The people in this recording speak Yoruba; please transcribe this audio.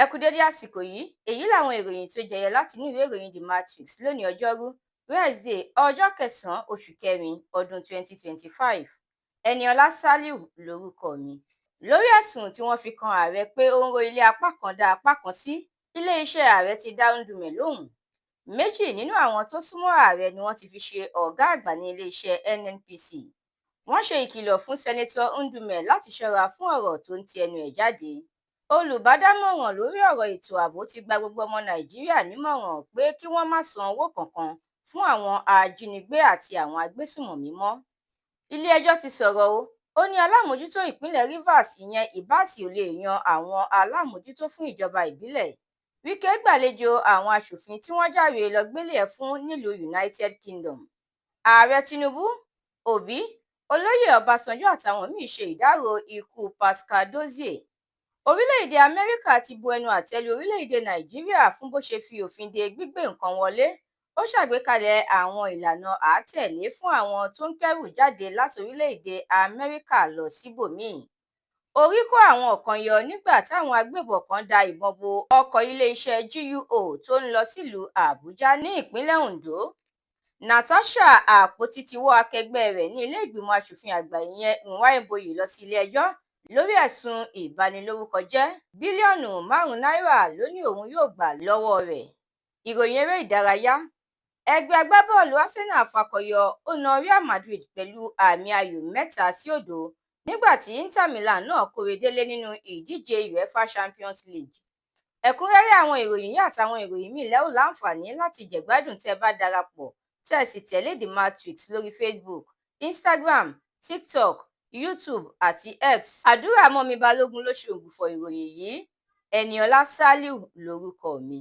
Ẹ kú dédé àsìkò yìí. Èyí làwọn ìròyìn tó jẹyọ látinú ìwé ìròyìn The Matrix lónìí, Ọjọ́rú Wednesday, ọjọ́ kẹsàn-án oṣù kẹrin ọdún 2025. Eniola Saliu lórúkọ mi. Lórí ẹ̀sùn tí wọ́n fi kan ààrẹ pé ó ń rọ ilé apá kan dá apá kan sí, iléeṣẹ́ ààrẹ ti dá Ndume lóhùn. Méjì nínú àwọn tó súnmọ́ ààrẹ ni wọ́n ti fi ṣe ọ̀gá àgbà ní iléeṣẹ́ NNPC. Wọ́n ṣe ìkìlọ̀ fún Senator Ndume láti ṣọ́ra fún ọ̀rọ̀ tó ń ti ẹnu ẹ̀ jáde. Olùbádámọ̀ràn lórí ọ̀rọ̀ ètò ààbò ti gba gbogbo ọmọ Nàìjíríà nímọ̀ràn pé kí wọ́n má san owó kankan fún àwọn ajínigbé àti àwọn agbésùnmọ̀mí mọ́. Ilé-ẹjọ́ ti sọ̀rọ̀ o, ó ní alámòójútó ìpínlẹ̀ Rivers, ìyẹn Ibas, ò lè yan àwọn alámòójútó fún ìjọba ìbílẹ̀. Wike gbàlejò àwọn aṣòfin tí wọ́n jáwèé lọ-gbélé-ẹ̀ fún nílùú United Kingdom. Ààrẹ Tinubu, Òbí, Olóyè Ọbànjọ́ àtàwọn míín ṣe ìdárò ikú Pascal Dozie. Orílẹ̀-èdè Amẹ́ríkà ti bu ẹnu àtẹ́ lu orílẹ̀-èdè Nàìjíríà fún bó ṣe fi òfin de gbígbé nǹkan wọlé. Ó ṣàgbékalẹ̀ àwọn ìlànà àátẹ̀lé fún àwọn tó ń kẹ́rù jáde láti orílẹ̀-èdè Amẹ́ríkà lọ síbòmíì. Orí kó àwọn kan yọ nígbà táwọn agbébọn kan da ìbọn bo ọkọ̀ iléeṣẹ́ GUO tó ń lọ sílùú Àbújá ní ìpínlẹ̀ Ondo. Natasha Àpótí ti wọ akẹgbẹ́ rẹ̀ ní ilé-ìgbìmọ̀ asòfin àgbà, ìyẹn Nwaebonyi, lọ sí ilé-ẹjọ́ lórí ẹ̀sùn ìbanilórúkọjẹ́. Bílíọ̀nù márùn-ún náírà ló ní òun yóò gbà lọ́wọ́ rẹ̀. Ìròyìn eré ìdárayá: Ẹgbẹ́ agbábọ́ọ̀lù Arsenal fakọyọ, ó na Real Madrid pẹ̀lú àmì ayò 3-0, nígbà tí Inter Milan náà kóre délé nínú ìdíje UEFA Champions League. Ẹ̀kúnrẹ́rẹ́ àwọn ìròyìn yìí àtàwọn ìròyìn míì lẹ́ ó láǹfààní láti jẹ̀gbádùn tẹ́ ẹ bá darapọ̀ tẹ́ ẹ sì tẹ̀lé The Matrix lórí Facebook, Instagram, TikTok, YouTube àti X. Àdúrà mọ́mi Balógun ló ṣe ògbufọ̀ ìròyìn yìí. Eniola Saliu lórúkọ mi.